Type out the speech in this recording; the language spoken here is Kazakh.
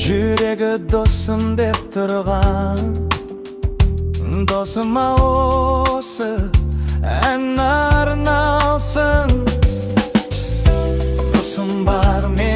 Жүрегі досым деп тұрған досыма осы ән арналсын. Досым бар мен.